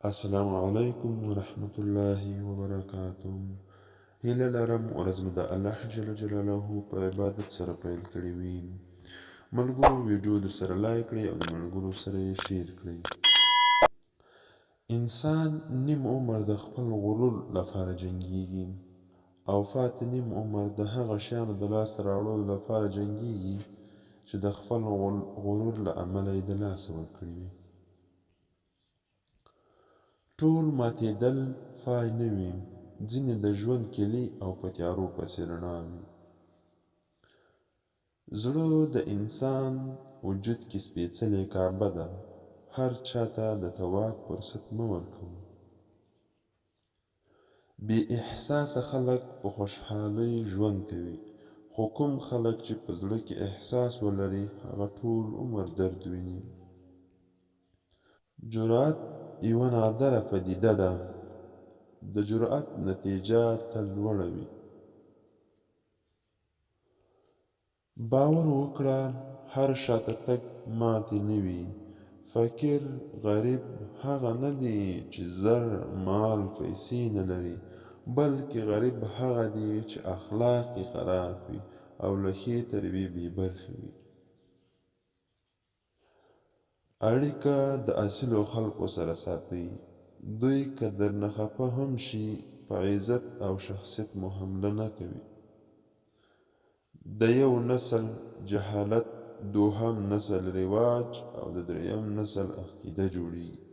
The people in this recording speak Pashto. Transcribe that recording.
السلام علیکم ورحمة الله وبرکاته. هیله لرم ورځ مو د الله جل جلاله په عبادت سره پیل کړې وي. ملګرو ویډیو در سره لایک کړئ او د ملګرو سره یې شیر کړئ. انسان نیم عمر د خپل غرور لپاره جنګیږي او پاتې نیم عمر د هغه شیانو د لاسته راوړلو لپاره جنګیږي چې د خپل غرور له امله یې د لاسه ورکړي وي. ټول ماتېدل پای نه وي، ځینې د ژوند کیلي او په تیارو پسې رڼا وي. زړه د انسان وجود کې سپېڅلې کعبه ده، هر چاته د طواف فرصت مه ورکوه. بې احساسه خلک په خوشحالۍ ژوند کوي، خو کوم خلک چې په زړه کې احساس ولري هغه ټول عمر درد ویني. جرأت یوه نادره پدیده ده، د جرأت نتیجه تل لوړه وي. باور وکړه هر شاته تګ ماتې نه وي. فقیر غریب هغه نه دی چې زر، مال، پیسې نه لري، بلکې غریب هغه دی چې اخلاق یې خراب وي او له ښې تربیې بې برخې وي. اړیکه د اصیلو خلکو سره ساتئ، دوی که درنه خفه هم شي په عزت او شخصیت مو حمله نه کوي. د یو نسل جهالت دوهم نسل رواج او د دریم نسل عقیده جوړیږي.